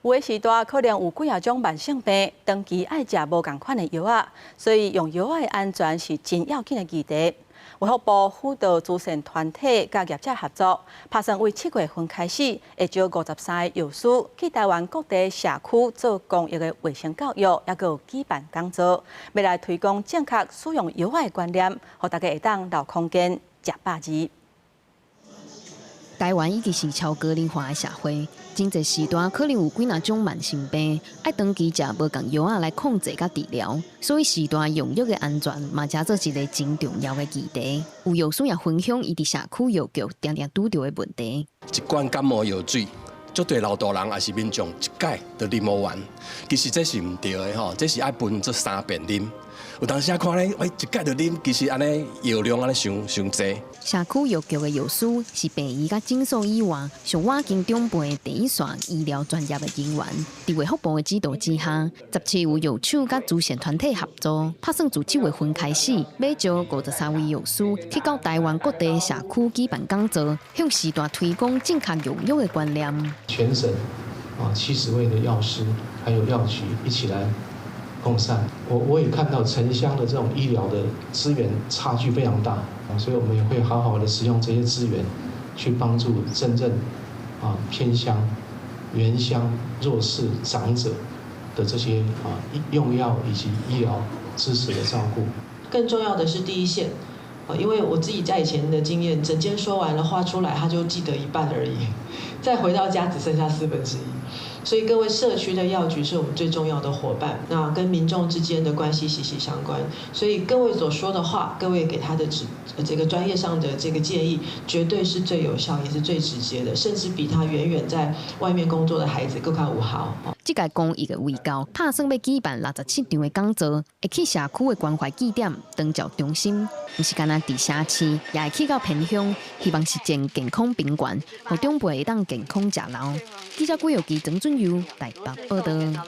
有的時代可能有幾仔種慢性病，長期愛食無仝款的藥仔，所以用藥仔的安全是真要緊的議題。衛福部輔導慈善團體佮業者合作，拍算為7月份開始，會招53个藥師去台灣各地社區做公益的衛生教育，猶閣有舉辦講座，欲來推廣正確使用藥仔的觀念，予大家會當留康健、食百二。台灣已經是超高齡化的社會，真濟時段可能有幾若種慢性病，愛長期食無仝藥仔來控制佮治療，所以時段用藥的安全嘛，成做一個真重要的議題。有藥師也分享伊佇社區藥局定定拄著的問題。一罐感冒藥水，足濟老大人抑是民眾一擺就啉予完，其實這是毋對的吼，這是愛分做三遍啉。有當時仔看咧，喂，一擺就啉，其實按呢藥量按呢傷傷濟。社區藥局的藥師是病院佮診所以外，上倚近長輩的第一線醫療專業的人員。佇衛福部的指導之下，17位藥手佮慈善團體合作，拍算自7月份開始，欲招53位藥師去到台灣各地社區舉辦講座，向時代推廣正確用藥的觀念。全省啊70位的藥師還有藥局一起來共善。我也看到城鄉的這種醫療的資源差距非常大，所以我們也會好好的使用這些資源，去幫助真正啊偏鄉、原鄉弱勢長者的這些啊用藥以及醫療支持的照顧。更重要的是第一線，因為我自己在以前的經驗，診間說完了話出來，他就記得一半而已，再回到家只剩下1/4。所以各位社區的藥局是我們最重要的夥伴，那跟民眾之間的關係息息相關。所以各位所說的話，各位給他的指這個專業上的這個建議，絕對是最有效，也是最直接的，甚至比他遠遠在外面工作的孩子更加有效。這屆公益的衛教，拍算欲舉辦67場的講座，會去社區的關懷據點、長照中心，毋是干焦佇城市，也會去到偏鄉，希望實踐健康平權，予長輩會當健康食老。記者郭玉基、曾俊佑台北報道。